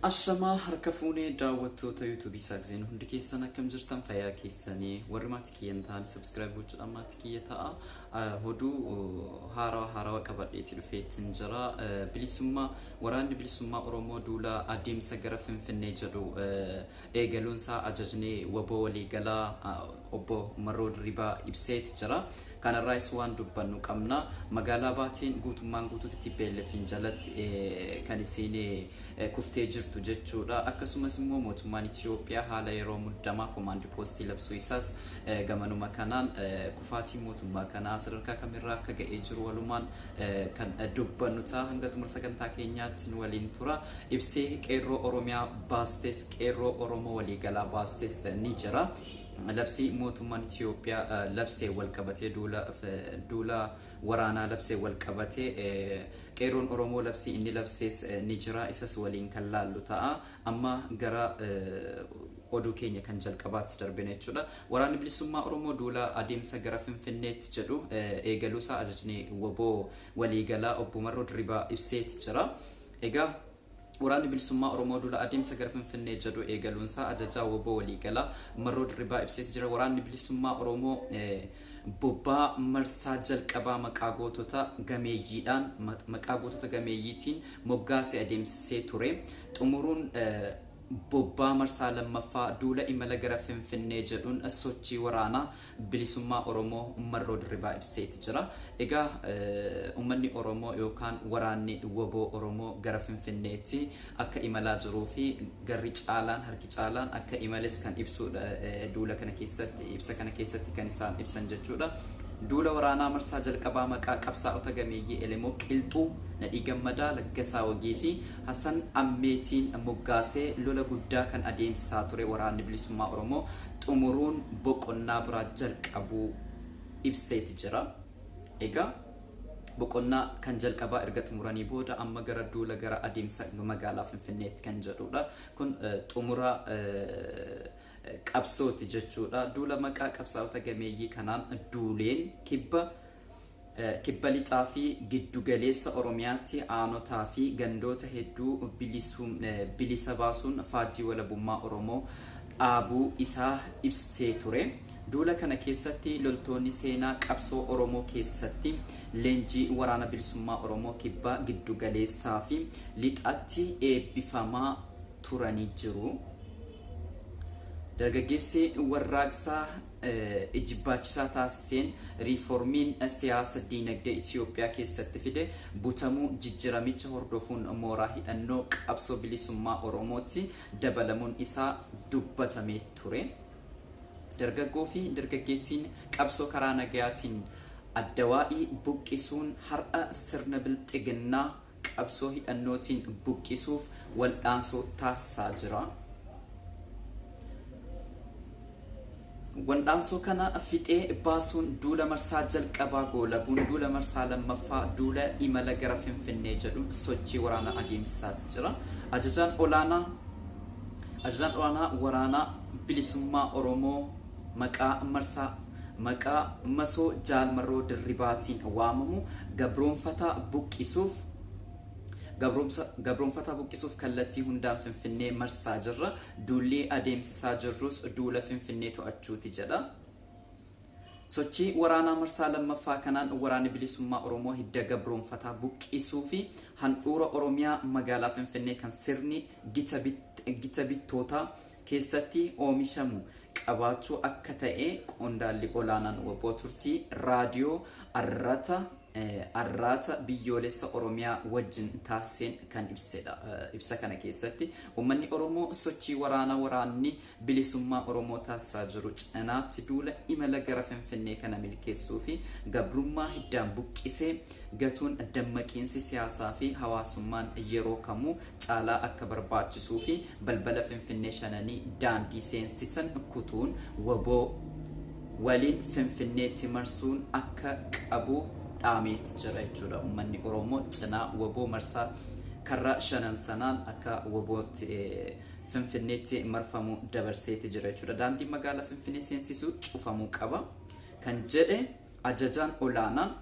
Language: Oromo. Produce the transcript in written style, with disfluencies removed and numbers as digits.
Ashamaa harka fuunee daawwattoota yuutuubii Saaqzeen hundi keessan akkam jirtan fayyaa keessanii warri maatii kiyya hin taane subscribe gochuudhaan maatii kiyya ta'a. Oduu haarawaa haarawaa qabadheeti dhufeettin jira. Bilisummaa waraanni bilisummaa Oromoo duula adeemsa gara Finfinnee jedhu eegaluunsaa ajajni wbo waliigalaa Obbo Marroo Dirribaa ibseeti jira. Kanarraayis waan dubbannu qabna. Magaalaa Baateen guutummaan guutuutti TPLFn jalatti kan isiin kuftee jirtu jechuudha. Akkasumas immoo mootummaan Itiyoophiyaa haala yeroo muddamaa komaandi poostii labsuu isaas gamanuma kanaan kufaatiin mootummaa kanaa sadarkaa kamirraa akka ga'ee jiru walumaan kan dubbannu ta'a. Hanga xumura sagantaa keenyaatti nu waliin tura. Ibsee Qeerroo Oromiyaa baastes Qeerroo Oromoo waliigalaa baastes ni jira. Labsii mootummaan Itiyoophiyaa labsee walqabatee duula duula waraanaa labsee walqabatee Qeerroon Oromoo labsii inni labsees ni jira. Isas waliin kan laallu ta'a. Amma gara oduu keenya kan jalqabaatti darbina jechuudha. Waraanni Bilisummaa Oromoo duula adeemsa gara Finfinneetti jedhu eegaluusaa ajajni wbo waliigalaa Obbo Marroo Dirribaa ibseeti jira. Egaa Waraanni Bilisummaa Oromoo duula adeemsa gara Finfinnee jedhu eegaluunsaa ajajaa wbo waliigalaa Marroo Dirribaa ibseeti jira. Waraanni Bilisummaa Oromoo bobbaa marsaa jalqabaa maqaa gootota gameeyyiidhaan maqaa gootota gameeyyiitiin moggaase adeemsisee ture xumuruun bobbaa marsaa lammaffaa duula imala gara Finfinnee jedhuun sochii waraanaa bilisummaa Oromoo Marroo Dirribaa ibseeti jira. Egaa uummanni Oromoo yookaan waraanni wbo Oromoo gara Finfinneetti akka imalaa jiruu fi garri caalaan harki caalaan akka imales kan ibsuudha duula kana keessatti ibsa kana keessatti kan isaan ibsan jechuudha. Duula waraanaa marsaa jalqabaa maqaa qabsaa'ota gameeyyii Elemoo Qilxuu, Nadhii Gammadaa, Laggasaa Wagii fi Hasan Ammeetiin moggaasee lola guddaa kan adeemsisaa ture Waraanni Bilisummaa Oromoo xumuruun boqonnaa biraa jalqabuu ibseeti jira. Egaa boqonnaa kan jalqabaa erga xumuranii booda amma gara duula gara adeemsa magaalaa Finfinneetti kan jedhudha. Kun xumura qabsooti jechuudha. Duula maqaa qabsaa'ota gameeyyii kanaan duuleen kibba Kibba Lixaa fi Giddu Galeessa Oromiyaatti aanotaa fi gandoota hedduu bilisa baasuun faajjii walabummaa Oromoo dhaabuu isaa ibsee ture. Duula kana keessatti loltoonni seenaa qabsoo Oromoo keessatti leenjii Waraana Bilisummaa Oromoo Kibba, Giddu Galeessaa fi Lixatti eebbifamaa turanii jiru. Dargaggeessi warraaqsa ijibbaachisaa taasiseen riiformiin siyaasa diinagdee Itiyoophiyaa keessatti fide butamuu jijjiramicha hordofuun mooraa hidhannoo qabsoo bilisummaa Oromootti dabalamuun isaa dubbatamee ture. Dargaggoo fi dargaggeettiin qabsoo karaa nagayaatiin Addawaa'ii buqqisuun har'a sirna bilxiginnaa qabsoo hidhannootiin buqqisuuf waldhaansoo taasisaa jira. Wandhaansoo kana fixee baasuun duula marsaa jalqabaa goolabuun duula marsaa lammaffaa duula imala gara Finfinnee jedhuun sochii waraanaa adeemsisaati jira. Ajajaan olaanaa Ajajaan olaanaa waraanaa bilisummaa Oromoo maqaa marsaa maqaa masoo Jaal Marroo Dirribaatiin waamamu gabroomfataa buqqisuuf gabroomfataa buqqisuuf kallattii hundaan Finfinnee marsaa jirra. Duulli adeemsisaa jirrus duula Finfinnee to'achuuti jedha. Sochii waraanaa marsaa lammaffaa kanaan Waraanni Bilisummaa Oromoo hidda gabroomfataa buqqisuu fi handhuura Oromiyaa magaalaa Finfinnee kan sirni gita bittootaa keessatti oomishamu qabaachuu akka ta'e qondaalli olaanaan wbo turtii raadiyoo Arrata Arraata Biyyoolessa Oromiyaa wajjin taasiseen kan ibsedha. Ibsa kana keessatti uummanni Oromoo sochii waraana waraanni bilisummaa Oromoo taasisaa jiru cinaatti duula imala gara Finfinnee kana milkeessuu fi gabrummaa hiddaan buqqisee gatuun dammaqiinsi siyaasaa fi hawaasummaan yeroo kamuu caalaa akka barbaachisuu fi balbala Finfinnee shananii daandii seensisan kutuun wbo waliin Finfinneetti marsuun akka qabu dhaameet jira jechuudha. Uummanni Oromoo cinaa wbo marsaa karra shanan sanaan akka wbotti Finfinneetti marfamu dabarseeti jira jechuudha. Daandiin magaalaa Finfinnee seensisu cufamuu qaba kan jedhe ajajaan olaanaan